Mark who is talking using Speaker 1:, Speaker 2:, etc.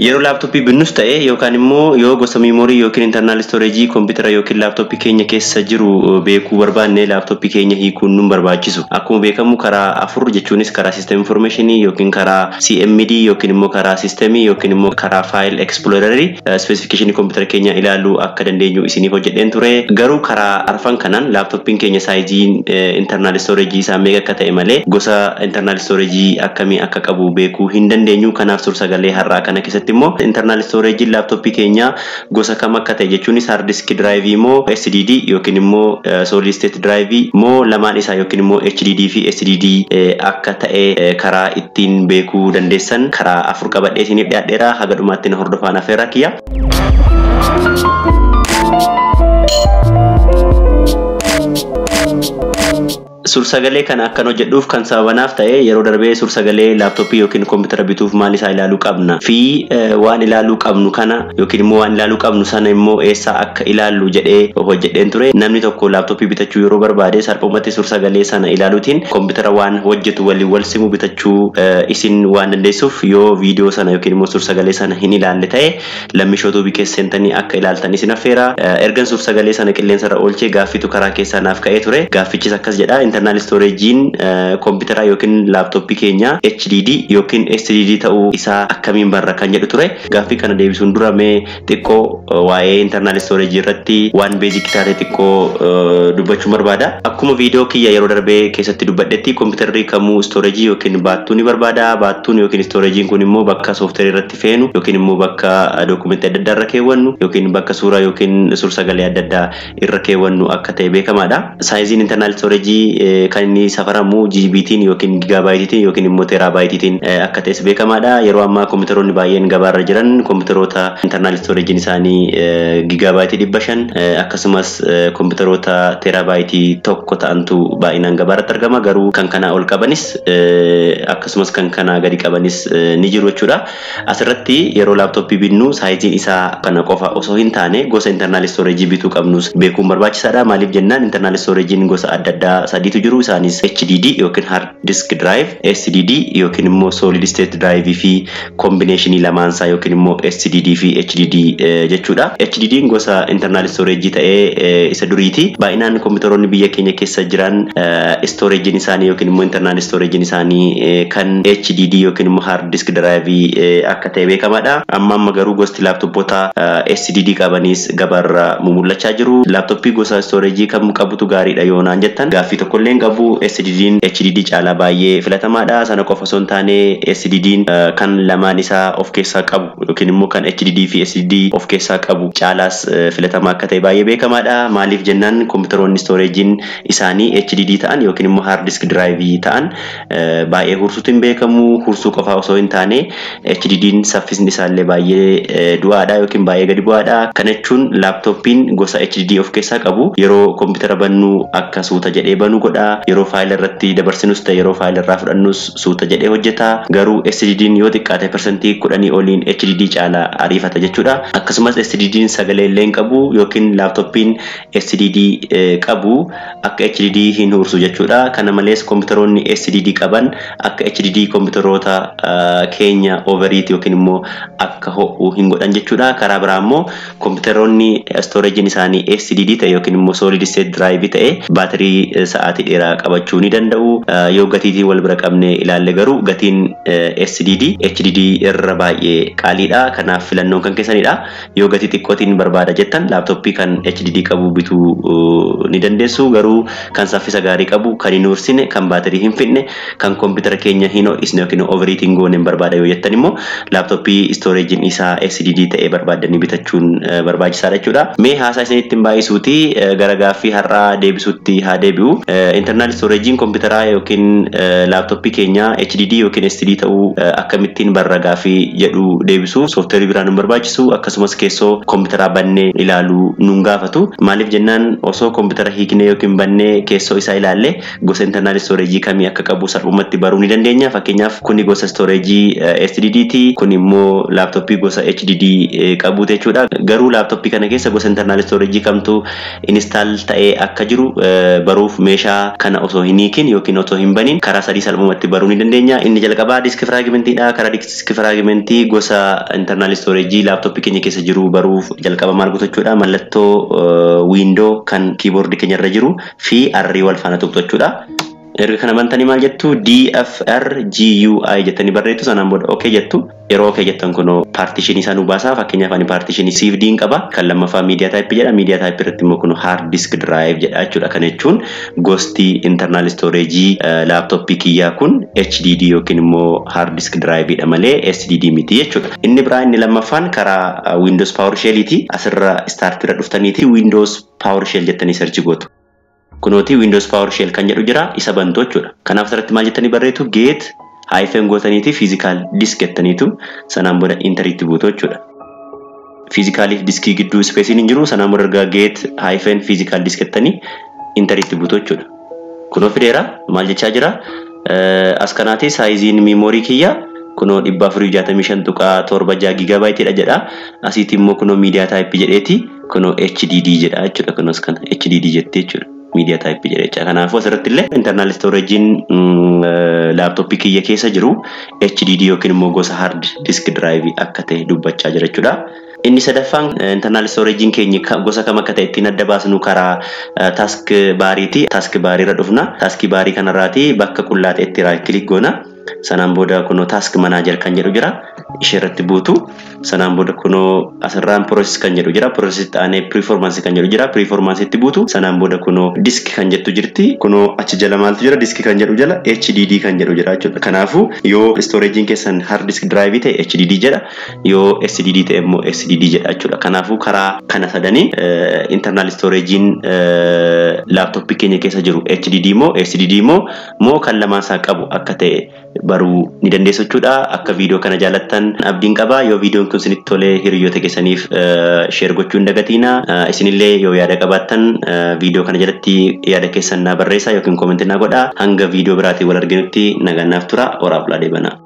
Speaker 1: Yeroo laaptooppii binnus ta'e yookaan immoo yoo gosa miimoorii yookiin internal storage kompiitara yookiin laaptooppii keenya keessa jiru beekuu barbaanne, laaptooppii keenya hiikuun nun barbaachisu. Akkuma beekamu, karaa afur jechuunis karaa system information yookiin karaa CMD yookiin immoo karaa system yookiin immoo karaa file explorer specification kompiitara keenya ilaaluu akka dandeenyu isiniif hojjedheen ture. Garuu karaa arfan kanaan laaptooppiin keenya saayiziin internal storage isaa meeqa akka ta'e malee gosa internal storage akkamii akka qabu beekuu hin dandeenyu. Kanaaf suur-sagalee har'aa kana keessatti immoo internal storage laaptooppii keenya gosa kam akka ta'e, jechuunis hard disk drive moo SSD yookiin immoo solid state drive moo lamaan isaa yookiin immoo HDD fi SSD akka ta'e karaa ittiin beekuu dandeessan karaa afur qabadhee isiniif dhiyaadheera. Haga dhumaatti na hordofaan afeerraa kiyya. Suur-sagalee kana akkan hojjedhuuf kan sababanaaf ta'e, yeroo darbee suur-sagalee laaptooppii yookiin kompiitara bituuf maal isaa ilaaluu qabna fi waan ilaaluu qabnu kana yookiin immoo waan ilaaluu qabnu sana immoo eessaa akka ilaallu jedhee hojjedheen ture. Namni tokko laaptooppii bitachuu yeroo barbaade salphumatti suur-sagalee sana ilaaluutiin kompiitara waan hojjetu waliin wal simu bitachuu isin waan dandeessuuf, yoo viidiyoo sana yookiin immoo suur-sagalee sana hin ilaalle ta'e, Lammishoo Tuubii keessa seentanii akka ilaaltan isin affeera. Ergan suur-sagalee sana qilleensarra oolchee gaaffiitu karaa keessaa naaf ka'ee ture. Gaaffichis akkas jedha: internal storage'n kompiitara yookiin laaptooppii keenya HDD yookiin SSD ta'uu isaa akkamiin barra kan jedhu ture. Gaaffii kana deebisuun dura mee xiqqoo waa'ee internal storage irratti waan basic taate xiqqoo dubbachuu barbaada. Akkuma viidiyoo kiyya yeroo darbee keessatti dubbadhetti, kompiitarri kamuu storage yookiin baattuu ni barbaada. Baattuun yookiin storage'n kun immoo bakka sooftiweerii irratti feenu yookiin immoo bakka dookumentii adda addaa irra keewwannu yookiin bakka suuraa yookiin suur-sagalee adda addaa irra keewwannu akka ta'e beekamaadha. Saayiziin internal storage kan inni safaramu GBtiin yookiin gigabaayitiitiin yookiin immoo teeraabaayitiitiin akka ta'es beekamaadha. Yeroo ammaa kompiitaroonni baay'een gabaarra jiran kompiitaroota internal storage'n isaanii gigaabaayitii 500, akkasumas kompiitaroota teeraabaayitiii 1 ta'antu baay'inaan gabaarratti argama. Garuu kan kanaa ol qabanis akkasumas kan kanaa gadi qabanis ni jiru jechuudha. Asirratti yeroo laaptooppii binnu saayiziin isaa kana qofa osoo hin taane gosa internal storage bituu qabnus beekuun barbaachisaadha. Maaliif jennaan, internal storage'n gosa adda addaa sadiitu jiru. Isaanis HDD yookiin hard disk drive, SSD yookiin immoo solid state drive fi combination lamaansaa yookiin immoo SSD fi HDD jechuudha. HDD gosa internal storage ta'ee isa duriiti. Baay'inaan kompiitaroonni biyya keenya keessa jiran storage'n isaanii yookiin immoo internal storage'n isaanii kan HDD yookiin immoo hard disk drive akka ta'e beekamaadha. Amma amma garuu gosti laaptooppoota SSD qabanis gabaarra mumul'achaa jiru. Laaptooppii gosa storage kam qabutu gaariidha yoo naan jettan, gaaffii tokkollee hin qabu. SSD'n HDD caalaa baay'ee filatamaadha. Sana qofa osoo hin taane, SSD'n kan lamaan isaa of keessaa qabu yookiin immoo kan HDD fi SSD of keessaa qabu caalaas filatamaa akka ta'e baay'ee beekamaadha. Maaliif jennaan, kompiitaroonni storage'n isaanii HDD ta'an yookiin immoo hard disk drive ta'an baay'ee hursuutu hin beekamu. Hursuu qofaa osoo hin taane, HDD'n saffisni isaallee baay'ee du'aadha yookiin baay'ee gadi bu'aadha. Kana jechuun laaptooppiin gosa HDD of keessaa qabu yeroo kompiitara bannu akka suuta jedhee banuu godha. Yeroo faayila irratti dabarsinus ta'e yeroo faayila irraa fudhannus suuta jedhee hojjeta. Garuu SSD'n yoo xiqqaate 10% oliin HDD caalaa ariifata jechuudha. Akkasumas SSD'n sagalee illee hin qabu yookiin laaptooppiin SSD qabu akka HDD hin hursu jechuudha. Kana malees kompiitaroonni SSD qaban akka HDD kompiitaroota keenya overheat yookiin immoo akka ho'u hin godhan jechuudha. Karaa biraa immoo kompiitaroonni storage'n isaanii SSD ta'e yookiin immoo solid state drive ta'e baatirii sa'aatii dheeraa qabachuu ni danda'u. Yoo gatiitiin wal bira qabne ilaalle garuu gatiin SSD HDD irra baay'ee qaaliidha. Kanaaf filannoon kan keessanidha. Yoo gatii xiqqootiin barbaada jettan, laaptooppii kan HDD qabu bituu ni dandeessu. Garuu kan saffisa gaarii qabu, kan hin hursine, kan baatirii hin fixne, kan kompiitara keenya hin ho'isne yookiin overheat hin goone barbaada yoo jettan immoo, laaptooppii storage'n isaa SSD ta'e barbaaddanii bitachuun barbaachisaadha jechuudha. Mee haasaa isinitti hin baay'isuuti gara gaaffii har'aa deebisuutti haa deebi'u. Internal storage'n kompiitaraa yookiin laaptooppii keenya HDD yookiin SSD ta'uu akkamittiin barra gaaffii jedhu deebisu sooftiweerii biraan nu barbaachisu, akkasumas keessoo kompiitaraa bannee ilaaluu nun gaafatu. Maaliif jennaan, osoo kompiitara hiiknee yookiin bannee keessoo isaa ilaalle gosa internal storage kamii akka qabu salphumatti baruu ni dandeenya. Fakkeenyaaf, kuni gosa storage SSD ti, kun immoo laaptooppii gosa HDD qabuuti jechuudha. Garuu laaptooppii kana keessa gosa internal storage kamtu install ta'ee akka jiru baruuf meeshaa isaa kana osoo hin hiikin yookiin osoo hin banin karaa sadii salphumatti baruu ni dandeenya. Inni jalqabaa disk fragmentiidha. Karaa disk fragmentii gosa internal storage laaptooppii keenya keessa jiru baruuf jalqaba maal gochuudha? Mallattoo window kan keyboard keenya irra jiru fi R wal faana tuqxachuudha. Erga kana bantanii maal jettu? DFRGUI jettanii barreessu. Sanaan booda OK jettu. Yeroo OK jettan kunoo partition isaa nu baasa. Fakkeenyaaf ani partition C fi D qaba. Kan lammaffaa media type jedha. Media type irratti immoo kunoo hard disk drive jedha jechuudha. Kana jechuun gosti internal storage laaptooppii kiyyaa kun HDD yookiin immoo hard disk drive dha malee SSD miti jechuudha. Inni biraa inni lammaffaan karaa Windows PowerShell ti. Asirra start irra dhuftaniiti Windows PowerShell jettanii search gootu. Kunooti Windows PowerShell kan jedhu jira, isa bantu jechuudha. Kanaaf asirratti maal jettanii barreessu? Get hyphen gootaniiti physical disk jettaniitu sanaan booda enteritti buutu jechuudha. Physicaliif diskii gidduu spaceiin hin jiru. Sanaan booda ergaa get hyphen physical disk jettanii enteritti buutu jechuudha. Kunoo fideera. Maal jechaa jira? As kanaati sizeiin memory kiyya kunoo 465.76 gigabyteiidha jedha. Asitti immoo kunoo media type jedheeti kunoo HDD jedha jechuudha. Kunoo as kana HDD jettee jechuudha. Media type jedha jechuudha. Kanaafuu asirratti illee internal storagein laaptooppii kiyya keessa jiru HDD yookiin immoo gosa hard disk drive akka ta'e dubbachaa jira jechuudha. Inni sadaffaan internal storagein keenya gosa kam akka ta'e ittiin adda baasnu karaa task bariiti. Task barii irra dhufna. Task barii kanarraati bakka qullaa ta'etti right click goona. Sanaan booda kunoo task manager kan jedhu jira. Ishee irratti buutu. Sanaan booda kunoo asirraan process kan jedhu jira. Process ta'anii performance kan jedhu jira. Performance itti buutu. Sanaan booda kunoo disk kan jettu jirti. Kunoo achi jala maaltu jira? Disk kan jedhu jala HDD kan jedhu jira jechuudha. Kanaafuu yoo storagein keessan hard disk drive ta'e HDD jedha. Yoo SSD ta'e immoo SSD jedha jechuudha. Kanaafuu karaa kana sadanii internal storagein laaptooppii keenya keessa jiru HDD moo SSD moo kan lamaan isaa qabu akka ta'e baruu ni dandeessu jechuudha. Akka viidiyoo kana jaalattan abdiin qaba. Yoo viidiyoon kun isinitti tole, hiriyoota keessaniif share gochuu hin dagatiina. Isinillee yoo yaada qabaattan viidiyoo kana jalatti yaada keessan naa barreessaa yookiin commentii naa godhaa. Hanga viidiyoo biraatiin wal arginutti nagaan naaf tura. Horaa bulaa deebanaa.